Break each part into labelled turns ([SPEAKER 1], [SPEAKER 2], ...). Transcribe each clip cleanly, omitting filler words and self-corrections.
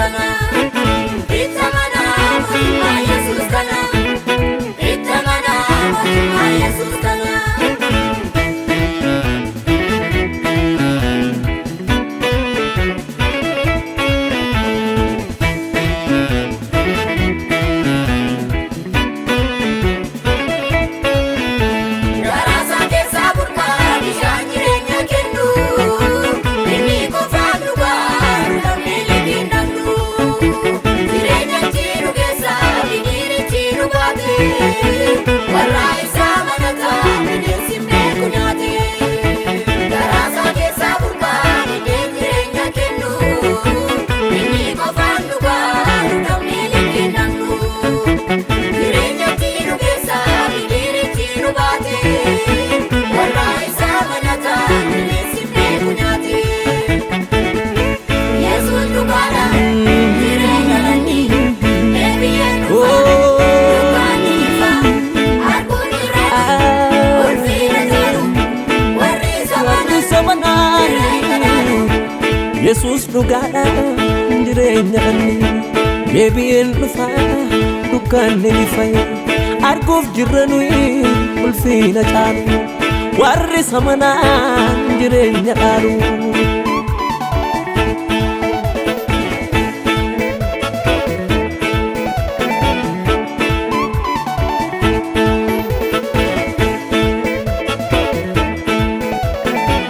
[SPEAKER 1] Kana. Itti amanaa mootummaa Yesuus kana. Itti amanaa mootummaa Yesuus kana. Garaasaa keessaa burqaa bishaan jireenya kennu. Inni qofaan dhugaa namni liqiin dhabdu. Jireenya jiru keessaa biniinichi dhugaate. Warra isaa manataa bineensi beeku nyaate. Garaasaa keessaa burqaa biddeen jireenya kennu. Inni qofaan dhugaa namni liqiin dhabdu. Jireenya jiru keessaa biniinichi dhugaate. Warra isaa manataa bineensi beeku nyaate. Yesuus dhugaadha jireenya namni deebi'ee dhufa dukkanni ifa arguun irratti ulfina jedhu warri isa manan jireenya dhaalu.
[SPEAKER 2] Yesuus dhugaadha jireenya dhanni deebi'een dhufa dukkanni ni fayya arguuf jirra nuyi ulfina caalu warri isa manaan jireenya dhaalu.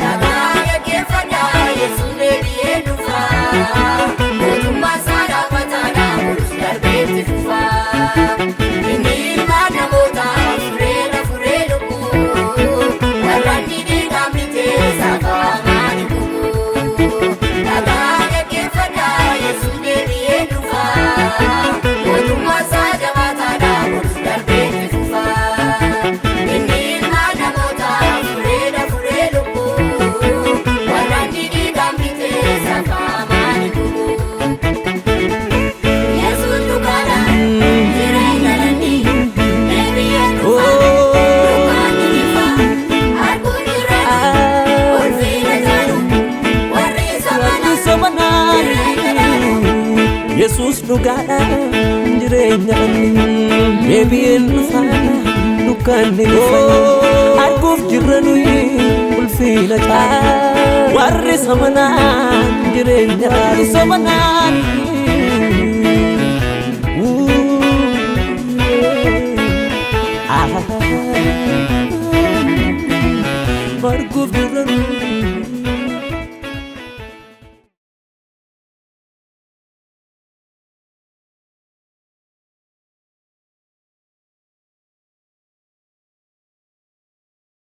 [SPEAKER 1] Dhagaa dhaggeeffadhaa Yesuus deebi'ee dhufa mootummaa isaa dhaabbataadha borus darbeetti fufa. Inni ilmaan namootaa fureera furee lubbuu warra inni dhiigaan bitee saafamaa ni gubu. Dhagaa dhaggeeffadhaa Yesuus deebi'ee dhufa mootummaa isaa jabaataadha borus darbeetti fufa. Inni ilmaan namootaa fureera furee lubbuu warra inni dhiigaan bitee saafamaa ni gubu. Yesuus dhugaadha jireenya namni deebi'ee dhufa dukkanni ifa arguun irratti ulfina jedhu warri isa
[SPEAKER 2] Warri isa
[SPEAKER 1] manan jireenya dhaalu.
[SPEAKER 2] Yesuus dhugaadha jireenya dhanni deebi'een dhufa dukkanni ni fayya arguuf jirra nuyi ulfina caalu warri isa manaan jireenya dhaalu. Isa manaan. Arguuf jirra nuyi.